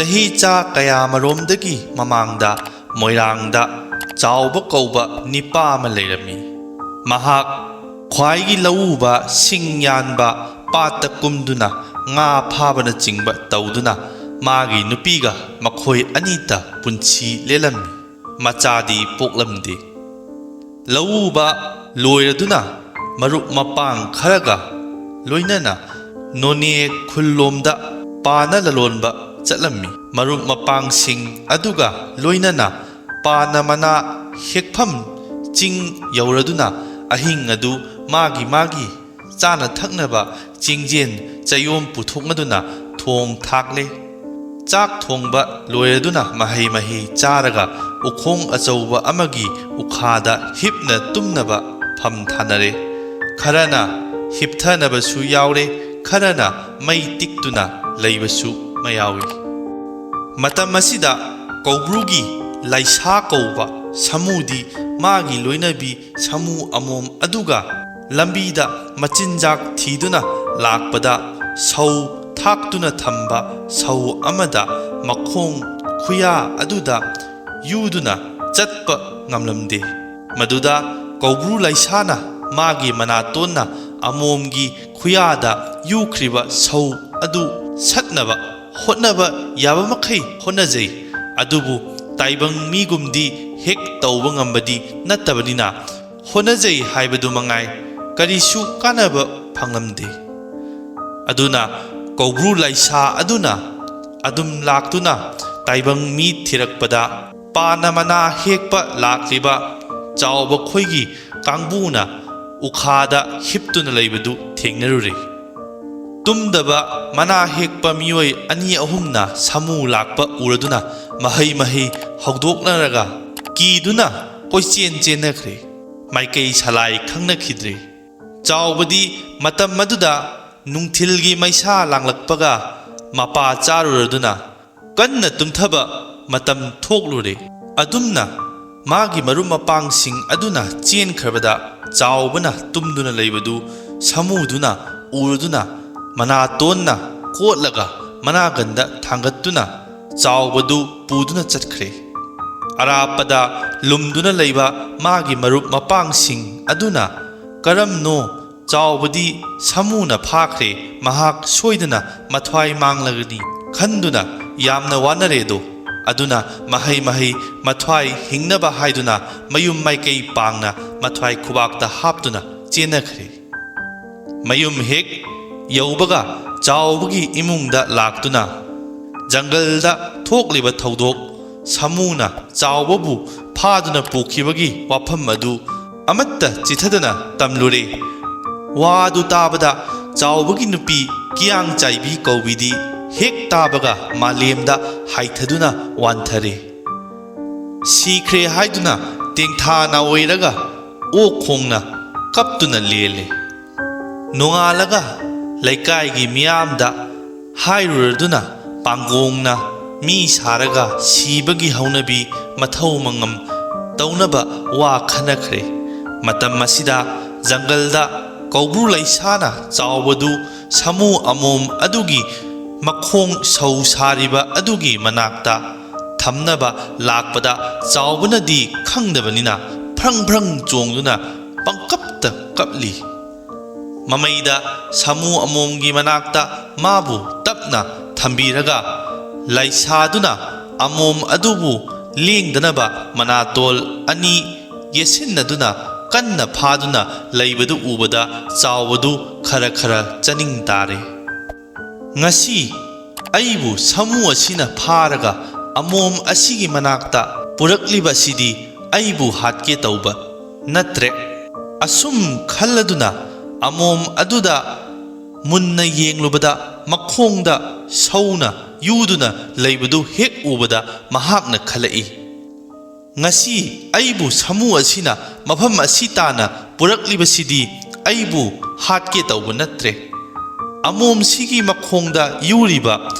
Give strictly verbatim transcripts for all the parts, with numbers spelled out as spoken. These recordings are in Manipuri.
ꯆꯍꯤ ꯆꯥ ꯀꯌꯥꯃꯔꯣꯝꯗꯒꯤ ꯃꯃꯥꯡꯗ ꯃꯣꯏꯔꯥꯡꯗ ꯆꯥꯎꯕ ꯀꯧꯕ ꯅꯤꯄꯥ ꯑꯃ ꯂꯩꯔꯝꯃꯤ꯫ ꯃꯍꯥꯛ ꯈ꯭ꯋꯥꯏꯒꯤ ꯂꯧꯎꯕ, ꯁꯤꯡ ꯌꯥꯟꯕ, ꯄꯥꯠꯇ ꯀꯨꯝꯗꯨꯅ ꯉꯥ ꯐꯥꯕꯅꯆꯤꯡꯕ ꯇꯧꯗꯨꯅ ꯃꯥꯒꯤ ꯅꯨꯄꯤꯒ ꯃꯈꯣꯏ ꯑꯅꯤꯇ ꯄꯨꯟꯁꯤ ꯂꯦꯜꯂꯝꯃꯤ꯫ ꯃꯆꯥꯗꯤ ꯄꯣꯛꯂꯝꯗꯦ꯫ ꯂꯧꯎꯕ ꯂꯣꯏꯔꯗꯨꯅ ꯃꯔꯨꯞ ꯃꯄꯥꯡ ꯈꯔꯒ ꯂꯣꯏꯅꯅ ꯅꯣꯅꯦ ꯈꯨꯜꯂꯣꯝꯗ ꯄꯥꯅ ꯂꯂꯣꯟꯕ ꯆꯠꯂꯝꯃꯤ꯫ ꯃꯔꯨꯞ ꯃꯄꯥꯡꯁꯤꯡ ꯑꯗꯨꯒ ꯂꯣꯏꯅꯅ ꯄꯥꯅ ꯃꯅꯥ ꯍꯦꯛꯐꯝ ꯆꯤꯡ ꯌꯧꯔꯗꯨꯅ ꯑꯍꯤꯡ ꯑꯗꯨ ꯃꯥꯒꯤ ꯃꯥꯒꯤ ꯆꯥꯅ ꯊꯛꯅꯕ ꯆꯦꯡꯖꯦꯟ ꯆꯌꯣꯝ ꯄꯨꯊꯣꯛꯅꯗꯨꯅ ꯊꯣꯡ ꯊꯥꯛꯂꯦ꯫ ꯆꯥꯛ ꯊꯣꯡꯕ ꯂꯣꯏꯔꯗꯨꯅ ꯃꯍꯩ ꯃꯍꯩ ꯆꯥꯔꯒ ꯎꯈꯣꯡ ꯑꯆꯧꯕ ꯑꯃꯒꯤ ꯎꯈꯥꯗ ꯍꯤꯞꯅ ꯇꯨꯝꯅꯕ ꯐꯝ ꯊꯥꯅꯔꯦ꯫ ꯈꯔꯅ ꯍꯤꯞꯊꯅꯕꯁꯨ ꯌꯥꯎꯔꯦ, ꯈꯔꯅ ꯃꯩ ꯇꯤꯛꯇꯨꯅ ꯂꯩꯕꯁꯨ ꯃꯌꯥꯎꯏ꯫ ꯃꯇꯝ ꯑꯁꯤꯗ ꯀꯧꯕ꯭ꯔꯨꯒꯤ ꯂꯥꯏꯁꯥ ꯀꯧꯕ ꯁꯥꯃꯨꯗꯤ ꯃꯥꯒꯤ ꯂꯣꯏꯅꯕꯤ ꯁꯥꯃꯨ ꯑꯃꯣꯝ ꯑꯗꯨꯒ ꯂꯝꯕꯤꯗ ꯃꯆꯤꯟꯖꯥꯛ ꯊꯤꯗꯨꯅ ꯂꯥꯛꯄꯗ ꯁꯧ ꯊꯥꯛꯇꯨꯅ ꯊꯝꯕ ꯁꯧ ꯑꯃꯗ ꯃꯈꯣꯡ ꯈꯨꯌꯥ ꯑꯗꯨꯗ ꯌꯨꯗꯨꯅ ꯆꯠꯄ ꯉꯝꯂꯝꯗꯦ꯫ ꯃꯗꯨꯗ ꯀꯧꯕ꯭ꯔꯨ ꯂꯥꯏꯁꯥꯅ ꯃꯥꯒꯤ ꯃꯅꯥꯇꯣꯟꯅ ꯑꯃꯣꯝꯒꯤ ꯈꯨꯌꯥꯗ ꯌꯨꯈ꯭ꯔꯤꯕ ꯁꯧ ꯑꯗꯨ ꯁꯠꯅꯕ ꯍꯣꯠꯅꯕ ꯌꯥꯕ ꯃꯈꯩ ꯍꯣꯠꯅꯖꯩ꯫ ꯑꯗꯨꯕꯨ ꯇꯥꯏꯕꯪ ꯃꯤꯒꯨꯝꯗꯤ ꯍꯦꯛ ꯇꯧꯕ ꯉꯝꯕꯗꯤ ꯅꯠꯇꯕꯅꯤꯅ ꯍꯣꯠꯅꯖꯩ ꯍꯥꯏꯕꯗꯨ ꯃꯉꯥꯏ, ꯀꯔꯤꯁꯨ ꯀꯥꯟꯅꯕ ꯐꯪꯂꯝꯗꯦ꯫ ꯑꯗꯨꯅ ꯀꯧꯕ꯭ꯔꯨ ꯂꯥꯏꯁꯥ ꯑꯗꯨꯅ ꯑꯗꯨꯝ ꯂꯥꯛꯇꯨꯅ ꯇꯥꯏꯕꯪ ꯃꯤ ꯊꯤꯔꯛꯄꯗ ꯄꯥꯅ ꯃꯅꯥ ꯍꯦꯛꯄ ꯂꯥꯛꯂꯤꯕ ꯆꯥꯎꯕ ꯈꯣꯏꯒꯤ ꯀꯥꯡꯕꯨꯅ ꯎꯈꯥꯗ ꯍꯤꯞꯇꯨꯅ ꯂꯩꯕꯗꯨ ꯊꯦꯡꯅꯔꯨꯔꯦ꯫ ꯇꯨꯝꯗꯕ ꯃꯅꯥ ꯍꯦꯛꯄ ꯃꯤꯑꯣꯏ ꯑꯅꯤ ꯑꯍꯨꯝꯅ ꯁꯥꯃꯨ ꯂꯥꯛꯄ ꯎꯔꯗꯨꯅ ꯃꯍꯩ ꯃꯍꯩ ꯍꯧꯗꯣꯛꯅꯔꯒ ꯀꯤꯗꯨꯅ ꯀꯣꯏꯆꯦꯟ ꯆꯦꯟꯅꯈ꯭ꯔꯦ꯫ ꯃꯥꯏꯀꯩ ꯁꯂꯥꯏ ꯈꯪꯅꯈꯤꯗ꯭ꯔꯦ꯫ ꯆꯥꯎꯕꯗꯤ ꯃꯇꯝ ꯑꯗꯨꯗ ꯅꯨꯡꯊꯤꯜꯒꯤ ꯃꯩꯁꯥ ꯂꯥꯡꯂꯛꯄꯒ ꯃꯄꯥ ꯆꯥꯔꯨꯔꯗꯨꯅ ꯀꯟꯅ ꯇꯨꯝꯊꯕ ꯃꯇꯝ ꯊꯣꯛꯂꯨꯔꯦ꯫ ꯑꯗꯨꯝꯅ ꯃꯥꯒꯤ ꯃꯔꯨꯞ ꯃꯄꯥꯡꯁꯤꯡ ꯑꯗꯨꯅ ꯆꯦꯟꯈ꯭ꯔꯕꯗ ꯆꯥꯎꯕꯅ ꯇꯨꯝꯗꯨꯅ ꯂꯩꯕꯗꯨ ꯁꯥꯃꯨꯗꯨꯅ ꯎꯔꯗꯨꯅ ꯃꯅꯥꯇꯣꯟꯅ ꯀꯣꯠꯂꯒ ꯃꯅꯥꯒꯟꯗ ꯊꯥꯡꯒꯠꯇꯨꯅ ꯆꯥꯎꯕꯗꯨ ꯄꯨꯗꯨꯅ ꯆꯠꯈ꯭ꯔꯦ꯫ ꯑꯔꯥꯞꯄꯗ ꯂꯨꯝꯗꯨꯅ ꯂꯩꯕ ꯃꯥꯒꯤ ꯃꯔꯨꯞ ꯃꯄꯥꯡꯁꯤꯡ ꯑꯗꯨꯅ, "ꯀꯔꯝꯅꯣ ꯆꯥꯎꯕꯗꯤ ꯁꯥꯃꯨꯅ ꯐꯥꯈ꯭ꯔꯦ, ꯃꯍꯥꯛ ꯁꯣꯏꯗꯅ ꯃꯊ꯭ꯋꯥꯏ ꯃꯥꯡꯂꯒꯅꯤ" ꯈꯟꯗꯨꯅ ꯌꯥꯝꯅ ꯋꯥꯅꯔꯦꯗꯣ꯫ ꯑꯗꯨꯅ ꯃꯍꯩ ꯃꯍꯩ ꯃꯊ꯭ꯋꯥꯏ ꯍꯤꯡꯅꯕ ꯍꯥꯏꯗꯨꯅ ꯃꯌꯨꯝ ꯃꯥꯏꯀꯩ ꯄꯥꯡꯅ ꯃꯊ꯭ꯋꯥꯏ ꯈꯨꯕꯥꯛꯇ ꯍꯥꯞꯇꯨꯅ ꯆꯦꯟꯅꯈ꯭ꯔꯦ꯫ ꯃꯌꯨꯝ ꯍꯦꯛ ꯌꯧꯕꯒ ꯆꯥꯎꯕꯒꯤ ꯏꯃꯨꯡꯗ ꯂꯥꯛꯇꯨꯅ ꯖꯪꯒꯜꯗ ꯊꯣꯛꯂꯤꯕ ꯊꯧꯗꯣꯛ, ꯁꯥꯃꯨꯅ ꯆꯥꯎꯕꯕꯨ ꯐꯥꯗꯨꯅ ꯄꯨꯈꯤꯕꯒꯤ ꯋꯥꯐꯝ ꯑꯗꯨ ꯑꯃꯠꯇ ꯆꯤꯊꯗꯅ ꯇꯝꯂꯨꯔꯦ꯫ ꯋꯥꯗꯨ ꯇꯥꯕꯗ ꯆꯥꯎꯕꯒꯤ ꯅꯨꯄꯤ ꯀꯤꯌꯥꯡ ꯆꯥꯏꯕꯤ ꯀꯧꯕꯤꯗꯤ ꯍꯦꯛ ꯇꯥꯕꯒ ꯃꯥꯂꯦꯝꯗ ꯍꯥꯏꯊꯗꯨꯅ ꯋꯥꯟꯊꯔꯦ꯫ ꯁꯤꯈ꯭ꯔꯦ ꯍꯥꯏꯗꯨꯅ ꯇꯦꯡꯊꯥ ꯅꯥꯑꯣꯏꯔꯒ ꯑꯣꯛ ꯈꯣꯡꯅ ꯀꯞꯇꯨꯅ ꯂꯦꯜꯂꯦ꯫ ꯅꯣꯡꯉꯥꯜꯂꯒ ꯂꯩꯀꯥꯏꯒꯤ ꯃꯤꯌꯥꯝꯗ ꯍꯥꯏꯔꯨꯔꯗꯨꯅ ꯄꯥꯡꯒꯣꯡꯅ ꯃꯤ ꯁꯥꯔꯒ ꯁꯤꯕꯒꯤ ꯍꯧꯅꯕꯤ ꯃꯊꯧ ꯃꯉꯝ ꯇꯧꯅꯕ ꯋꯥ ꯈꯟꯅꯈ꯭ꯔꯦ꯫ ꯃꯇꯝ ꯑꯁꯤꯗ ꯖꯪꯒꯜꯗ ꯀꯧꯕ꯭ꯔꯨ ꯂꯩꯁꯥꯅ ꯆꯥꯎꯕꯗꯨ ꯁꯥꯃꯨ ꯑꯃꯣꯝ ꯑꯗꯨꯒꯤ ꯃꯈꯣꯡ ꯁꯧ ꯁꯥꯔꯤꯕ ꯑꯗꯨꯒꯤ ꯃꯅꯥꯛꯇ ꯊꯝꯅꯕ ꯂꯥꯛꯄꯗ ꯆꯥꯎꯕꯅꯗꯤ ꯈꯪꯗꯕꯅꯤꯅ ꯐ꯭ꯔꯪ ꯐ꯭ꯔꯪ ꯆꯣꯡꯗꯨꯅ ꯄꯪꯀꯞꯇ ꯀꯞꯂꯤ꯫ ꯃꯃꯩꯗ ꯁꯥꯃꯨ ꯑꯃꯣꯝꯒꯤ ꯃꯅꯥꯛꯇ ꯃꯥꯕꯨ ꯇꯞꯅ ꯊꯝꯕꯤꯔꯒ ꯂꯩꯁꯥꯗꯨꯅ ꯑꯃꯣꯝ ꯑꯗꯨꯕꯨ ꯂꯦꯡꯗꯅꯕ ꯃꯅꯥꯇꯣꯜ ꯑꯅꯤ ꯌꯦꯠꯁꯤꯟꯅꯗꯨꯅ ꯀꯟꯅ ꯐꯥꯗꯨꯅ ꯂꯩꯕꯗꯨ ꯎꯕꯗ ꯆꯥꯎꯕꯗꯨ ꯈꯔ ꯈꯔ ꯆꯥꯅꯤꯡ ꯇꯥꯔꯦ꯫ "ꯉꯁꯤ ꯑꯩꯕꯨ ꯁꯥꯃꯨ ꯑꯁꯤꯅ ꯐꯥꯔꯒ ꯑꯃꯣꯝ ꯑꯁꯤꯒꯤ ꯃꯅꯥꯛꯇ ꯄꯨꯔꯛꯂꯤꯕꯁꯤꯗꯤ ꯑꯩꯕꯨ ꯍꯥꯠꯀꯦ ꯇꯧꯕ ꯅꯠꯇ꯭ꯔꯦ" ꯑꯁꯨꯝ ꯈꯜꯂꯗꯨꯅ ꯑꯃꯣꯝ ꯑꯗꯨꯗ ꯃꯨꯟꯅ ꯌꯦꯡꯂꯨꯕꯗ ꯃꯈꯣꯡꯗ ꯁꯧꯅ ꯌꯨꯗꯨꯅ ꯂꯩꯕꯗꯨ ꯍꯦꯛ ꯎꯕꯗ ꯃꯍꯥꯛꯅ ꯈꯜꯂꯛꯏ, "ꯉꯁꯤ ꯑꯩꯕꯨ ꯁꯥꯃꯨ ꯑꯁꯤꯅ ꯃꯐꯝ ꯑꯁꯤ ꯇꯥꯅ ꯄꯨꯔꯛꯂꯤꯕꯁꯤꯗꯤ ꯑꯩꯕꯨ ꯍꯥꯠꯀꯦ ꯇꯧꯕ ꯅꯠꯇ꯭ꯔꯦ꯫ ꯑꯃꯣꯝꯁꯤꯒꯤ ꯃꯈꯣꯡꯗ ꯌꯨꯔꯤꯕ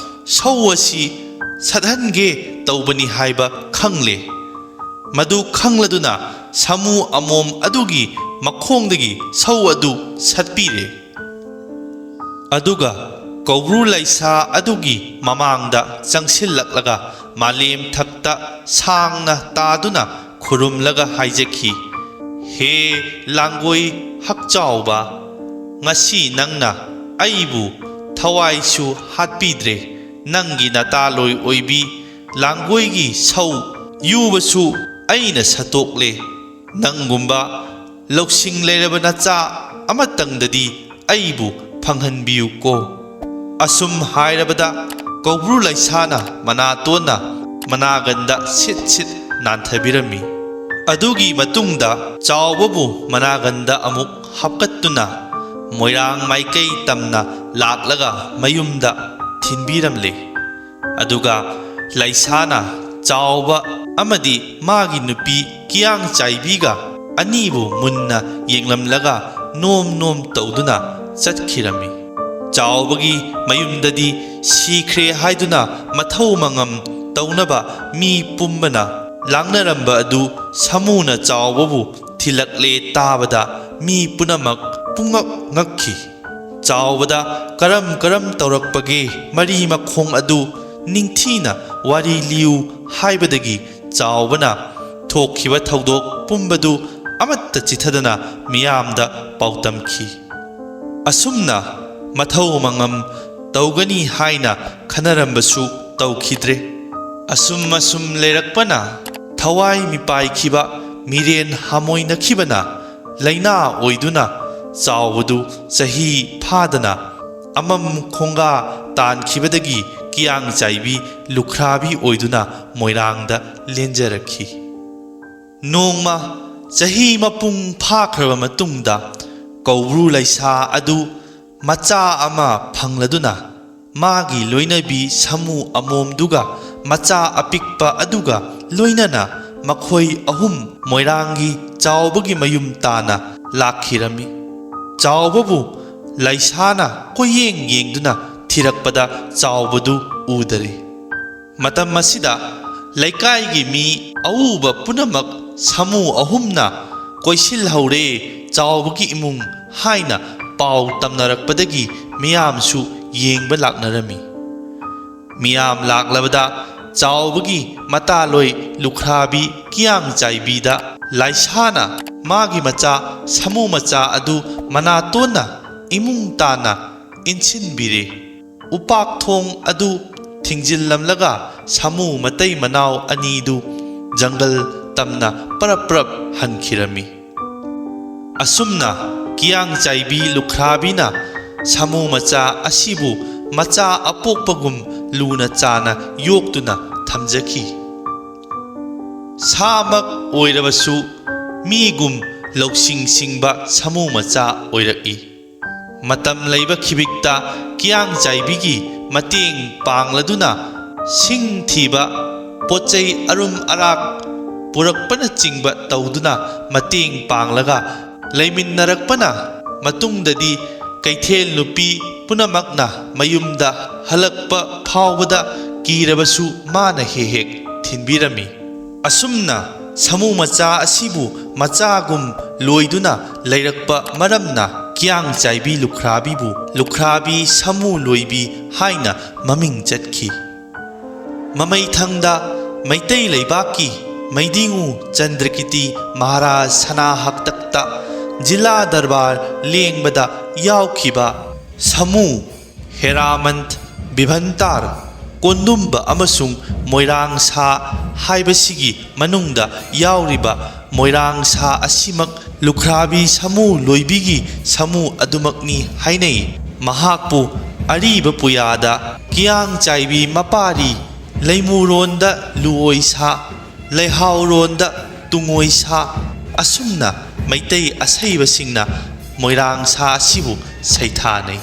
ꯁꯧ ꯑꯁꯤ ꯁꯠꯍꯟꯒꯦ ꯇꯧꯕꯅꯤ" ꯍꯥꯏꯕ ꯈꯪꯂꯦ꯫ ꯃꯗꯨ ꯈꯪꯂꯗꯨꯅ ꯁꯥꯃꯨ ꯑꯃꯣꯝ ꯑꯗꯨꯒꯤ ꯃꯈꯣꯡꯗꯒꯤ ꯁꯧ ꯑꯗꯨ ꯁꯠꯄꯤꯔꯦ꯫ ꯑꯗꯨꯒ ꯀꯧꯕ꯭ꯔꯨ ꯂꯩꯁꯥ ꯑꯗꯨꯒꯤ ꯃꯃꯥꯡꯗ ꯆꯪꯁꯤꯜꯂꯛꯂꯒ ꯃꯥꯂꯦꯝ ꯊꯛꯇ ꯁꯥꯡꯅ ꯇꯥꯗꯨꯅ ꯈꯨꯔꯨꯝꯂꯒ ꯍꯥꯏꯖꯈꯤ, "ꯍꯦ ꯂꯥꯡꯒꯣꯏ ꯍꯛꯆꯥꯎꯕ, ꯉꯁꯤ ꯅꯪꯅ ꯑꯩꯕꯨ ꯊꯋꯥꯏꯁꯨ ꯍꯥꯠꯄꯤꯗ꯭ꯔꯦ, ꯅꯪꯒꯤ ꯅꯇꯥꯂꯣꯏ ꯑꯣꯏꯕꯤ ꯂꯥꯡꯒꯣꯏꯒꯤ ꯁꯧ ꯌꯨꯕꯁꯨ ꯑꯩꯅ ꯁꯠꯇꯣꯛꯂꯦ꯫ ꯅꯪꯒꯨꯝꯕ ꯂꯧꯁꯤꯡ ꯂꯩꯔꯕ ꯅꯆꯥ ꯑꯃꯇꯪꯗꯗꯤ ꯑꯩꯕꯨ ꯐꯪꯍꯟꯕꯤꯌꯨꯀꯣ"꯫ ꯑꯁꯨꯝ ꯍꯥꯏꯔꯕꯗ ꯀꯧꯕ꯭ꯔꯨ ꯂꯩꯁꯥꯅ ꯃꯅꯥꯇꯣꯟꯅ ꯃꯅꯥꯒꯟꯗ ꯁꯤꯠ ꯁꯤꯠ ꯅꯥꯟꯊꯕꯤꯔꯝꯃꯤ꯫ ꯑꯗꯨꯒꯤ ꯃꯇꯨꯡꯗ ꯆꯥꯎꯕꯕꯨ ꯃꯅꯥꯒꯟꯗ ꯑꯃꯨꯛ ꯍꯥꯞꯀꯠꯇꯨꯅ ꯃꯣꯏꯔꯥꯡ ꯃꯥꯏꯀꯩ ꯇꯝꯅ ꯂꯥꯛꯂꯒ ꯃꯌꯨꯝꯗ ꯊꯤꯟꯕꯤꯔꯝꯂꯦ꯫ ꯑꯗꯨꯒ ꯂꯩꯁꯥꯅ ꯆꯥꯎꯕ ꯑꯃꯗꯤ ꯃꯥꯒꯤ ꯅꯨꯄꯤ ꯀꯤꯌꯥꯡ ꯆꯥꯏꯕꯤꯒ ꯑꯅꯤꯕꯨ ꯃꯨꯟꯅ ꯌꯦꯡꯂꯝꯂꯒ ꯅꯣꯝ ꯅꯣꯝ ꯇꯧꯗꯨꯅ ꯆꯠꯈꯤꯔꯝꯃꯤ꯫ ꯆꯥꯎꯕꯒꯤ ꯃꯌꯨꯝꯗꯗꯤ ꯁꯤꯈ꯭ꯔꯦ ꯍꯥꯏꯗꯨꯅ ꯃꯊꯧ ꯃꯉꯝ ꯇꯧꯅꯕ ꯃꯤ ꯄꯨꯝꯕꯅ ꯂꯥꯡꯅꯔꯝꯕ ꯑꯗꯨ ꯁꯥꯃꯨꯅ ꯆꯥꯎꯕꯕꯨ ꯊꯤꯜꯂꯛꯂꯦ ꯇꯥꯕꯗ ꯃꯤ ꯄꯨꯝꯅꯃꯛ ꯄꯨꯡꯉꯛ ꯉꯛꯈꯤ꯫ ꯆꯥꯎꯕꯗ ꯀꯔꯝ ꯀꯔꯝ ꯇꯧꯔꯛꯄꯒꯦ ꯃꯔꯤ ꯃꯈꯣꯡ ꯑꯗꯨ ꯅꯤꯡꯊꯤꯅ ꯋꯥꯔꯤ ꯂꯤꯌꯨ ꯍꯥꯏꯕꯗꯒꯤ ꯆꯥꯎꯕꯅ ꯊꯣꯛꯈꯤꯕ ꯊꯧꯗꯣꯛ ꯄꯨꯝꯕꯗꯨ ꯑꯃꯠꯇ ꯆꯤꯊꯗꯅ ꯃꯤꯌꯥꯝꯗ ꯄꯥꯎꯗꯝꯈꯤ꯫ ꯑꯁꯨꯝꯅ ꯃꯊꯧ ꯃꯉꯝ ꯇꯧꯒꯅꯤ ꯍꯥꯏꯅ ꯈꯟꯅꯔꯝꯕꯁꯨ ꯇꯧꯈꯤꯗ꯭ꯔꯦ꯫ ꯑꯁꯨꯝ ꯑꯁꯨꯝ ꯂꯩꯔꯛꯄꯅ ꯊꯋꯥꯏ ꯃꯤꯄꯥꯏꯈꯤꯕ, ꯃꯤꯔꯦꯟ ꯍꯥꯃꯣꯏꯅꯈꯤꯕꯅ ꯂꯥꯏꯅꯥ ꯑꯣꯏꯗꯨꯅ ꯆꯥꯎꯕꯗꯨ ꯆꯍꯤ ꯐꯥꯗꯅ ꯑꯃꯝ ꯈꯣꯡꯒꯥ ꯇꯥꯟꯈꯤꯕꯗꯒꯤ ꯀꯤꯌꯥꯡ ꯆꯥꯏꯕꯤ ꯂꯨꯈ꯭ꯔꯥꯕꯤ ꯑꯣꯏꯗꯨꯅ ꯃꯣꯏꯔꯥꯡꯗ ꯂꯦꯟꯖꯔꯛꯈꯤ꯫ ꯅꯣꯡꯃ ꯆꯍꯤ ꯃꯄꯨꯡ ꯐꯥꯈ꯭ꯔꯕ ꯃꯇꯨꯡꯗ ꯀꯧꯕ꯭ꯔꯨ ꯂꯩꯁꯥ ꯑꯗꯨ ꯃꯆꯥ ꯑꯃ ꯐꯪꯂꯗꯨꯅ ꯃꯥꯒꯤ ꯂꯣꯏꯅꯕꯤ ꯁꯥꯃꯨ ꯑꯃꯣꯝꯗꯨꯒ ꯃꯆꯥ ꯑꯄꯤꯛꯄ ꯑꯗꯨꯒ ꯂꯣꯏꯅꯅ ꯃꯈꯣꯏ ꯑꯍꯨꯝ ꯃꯣꯏꯔꯥꯡꯒꯤ ꯆꯥꯎꯕꯒꯤ ꯃꯌꯨꯝ ꯇꯥꯅ ꯂꯥꯛꯈꯤꯔꯝꯃꯤ꯫ ꯆꯥꯎꯕꯕꯨ ꯂꯩꯁꯥꯅ ꯀꯣꯏꯌꯦꯡ ꯌꯦꯡꯗꯨꯅ ꯊꯤꯔꯛꯄꯗ ꯆꯥꯎꯕꯗꯨ ꯎꯗꯔꯦ꯫ ꯃꯇꯝ ꯑꯁꯤꯗ ꯂꯩꯀꯥꯏꯒꯤ ꯃꯤ ꯑꯎꯕ ꯄꯨꯝꯅꯃꯛ ꯁꯥꯃꯨ ꯑꯍꯨꯝꯅ ꯀꯣꯏꯁꯤꯜꯍꯧꯔꯦ ꯆꯥꯎꯕꯒꯤ ꯏꯃꯨꯡ ꯍꯥꯏꯅ ꯄꯥꯎ ꯇꯝꯅꯔꯛꯄꯗꯒꯤ ꯃꯤꯌꯥꯝꯁꯨ ꯌꯦꯡꯕ ꯂꯥꯛꯅꯔꯝꯃꯤ꯫ ꯃꯤꯌꯥꯝ ꯂꯥꯛꯂꯕꯗ ꯆꯥꯎꯕꯒꯤ ꯃꯇꯥꯂꯣꯏ ꯂꯨꯈ꯭ꯔꯥꯕꯤ ꯀꯤꯌꯥꯡ ꯆꯥꯏꯕꯤꯗ ꯂꯥꯏꯁꯥꯅ ꯃꯥꯒꯤ ꯃꯆꯥ ꯁꯥꯃꯨ ꯃꯆꯥ ꯑꯗꯨ ꯃꯅꯥꯇꯣꯟꯅ ꯏꯃꯨꯡ ꯇꯥꯅ ꯏꯟꯁꯤꯟꯕꯤꯔꯦ꯫ ꯎꯄꯥꯛ ꯊꯣꯡ ꯑꯗꯨ ꯊꯤꯡꯖꯤꯜꯂꯝꯂꯒ ꯁꯥꯃꯨ ꯃꯇꯩ ꯃꯅꯥꯎ ꯑꯅꯤꯗꯨ ꯖꯪꯒꯜ ꯇꯝꯅ ꯄꯔꯞ ꯄꯔꯞ ꯍꯟꯈꯤꯔꯝꯃꯤ꯫ ꯑꯁꯨꯝꯅ ꯀꯤꯌꯥꯡ ꯆꯥꯏꯕꯤ ꯂꯨꯈ꯭ꯔꯥꯕꯤꯅ ꯁꯥꯃꯨ ꯃꯆꯥ ꯑꯁꯤꯕꯨ ꯃꯆꯥ ꯑꯄꯣꯛꯄꯒꯨꯝ ꯂꯨꯅ ꯆꯥꯅ ꯌꯣꯛꯇꯨꯅ ꯊꯝꯖꯈꯤ꯫ ꯁꯥꯃꯛ ꯑꯣꯏꯔꯕꯁꯨ ꯃꯤꯒꯨꯝ ꯂꯧꯁꯤꯡ ꯁꯤꯡꯕ ꯁꯥꯃꯨ ꯃꯆꯥ ꯑꯣꯏꯔꯛꯏ꯫ ꯃꯇꯝ ꯂꯩꯕ ꯈꯤꯕꯤꯛꯇ ꯀꯤꯌꯥꯡ ꯆꯥꯏꯕꯤꯒꯤ ꯃꯇꯦꯡ ꯄꯥꯡꯂꯗꯨꯅ ꯁꯤꯡ ꯊꯤꯕ, ꯄꯣꯠ ꯆꯩ ꯑꯔꯨꯝ ꯑꯔꯥꯛ ꯄꯨꯔꯛꯄꯅꯆꯤꯡꯕ ꯇꯧꯗꯨꯅ ꯃꯇꯦꯡ ꯄꯥꯡꯂꯒ ꯂꯩꯃꯤꯟꯅꯔꯛꯄꯅ ꯃꯇꯨꯡꯗꯗꯤ ꯀꯩꯊꯦꯜ ꯅꯨꯄꯤ ꯄꯨꯝꯅꯃꯛꯅ ꯃꯌꯨꯝꯗ ꯍꯜꯂꯛꯄ ꯐꯥꯎꯕꯗ ꯀꯤꯔꯕꯁꯨ ꯃꯥꯅ ꯍꯦꯛ ꯍꯦꯛ ꯊꯤꯟꯕꯤꯔꯝꯃꯤ꯫ ꯑꯁꯨꯝꯅ ꯁꯥꯃꯨ ꯃꯆꯥ ꯑꯁꯤꯕꯨ ꯃꯆꯥꯒꯨꯝ ꯂꯣꯏꯗꯨꯅ ꯂꯩꯔꯛꯄ ꯃꯔꯝꯅ ꯀꯤꯌꯥꯡ ꯆꯥꯏꯕꯤ ꯂꯨꯈ꯭ꯔꯥꯕꯤꯕꯨ ꯂꯨꯈ꯭ꯔꯥꯕꯤ ꯁꯥꯃꯨ ꯂꯣꯏꯕꯤ ꯍꯥꯏꯅ ꯃꯃꯤꯡ ꯆꯠꯈꯤ꯫ ꯃꯃꯩꯊꯪꯗ ꯃꯩꯇꯩ ꯂꯩꯕꯥꯛꯀꯤ ꯃꯩꯗꯤꯉꯨ ꯆꯟꯗ꯭ꯔꯀꯤꯇꯤ ꯃꯍꯥꯔꯥꯖ ꯁꯅꯥ ꯍꯥꯛꯇꯛꯇ ꯖꯤꯂꯥ ꯗꯔꯕꯥꯔ ꯂꯦꯡꯕꯗ ꯌꯥꯎꯈꯤꯕ ꯁꯥꯃꯨ ꯍꯦꯔꯥꯃꯟꯊ, ꯕꯤꯚꯟꯇꯥꯔ, ꯀꯣꯟꯗꯨꯝꯕ ꯑꯃꯁꯨꯡ ꯃꯣꯏꯔꯥꯡ ꯁꯥ ꯍꯥꯏꯕꯁꯤꯒꯤ ꯃꯅꯨꯡꯗ ꯌꯥꯎꯔꯤꯕ ꯃꯣꯏꯔꯥꯡ ꯁꯥ ꯑꯁꯤꯃꯛ ꯂꯨꯈ꯭ꯔꯥꯕꯤ ꯁꯥꯃꯨ ꯂꯣꯏꯕꯤꯒꯤ ꯁꯥꯃꯨ ꯑꯗꯨꯃꯛꯅꯤ ꯍꯥꯏꯅꯩ꯫ ꯃꯍꯥꯛꯄꯨ ꯑꯔꯤꯕ ꯄꯨꯌꯥꯗ ꯀꯤꯌꯥꯡ ꯆꯥꯏꯕꯤ ꯃꯄꯥꯔꯤ, ꯂꯩꯃꯨꯔꯣꯟꯗ ꯂꯨꯑꯣꯏ ꯁꯥ, ꯂꯩꯍꯥꯎꯔꯣꯟꯗ ꯇꯨꯡꯑꯣꯏ ꯁꯥ, ꯑꯁꯨꯝꯅ ꯃꯩꯇꯩ ꯑꯁꯩꯕꯁꯤꯡꯅ ꯃꯣꯏꯔꯥꯡ ꯁꯥ ꯑꯁꯤꯕꯨ ꯁꯩꯊꯥꯅꯩ꯫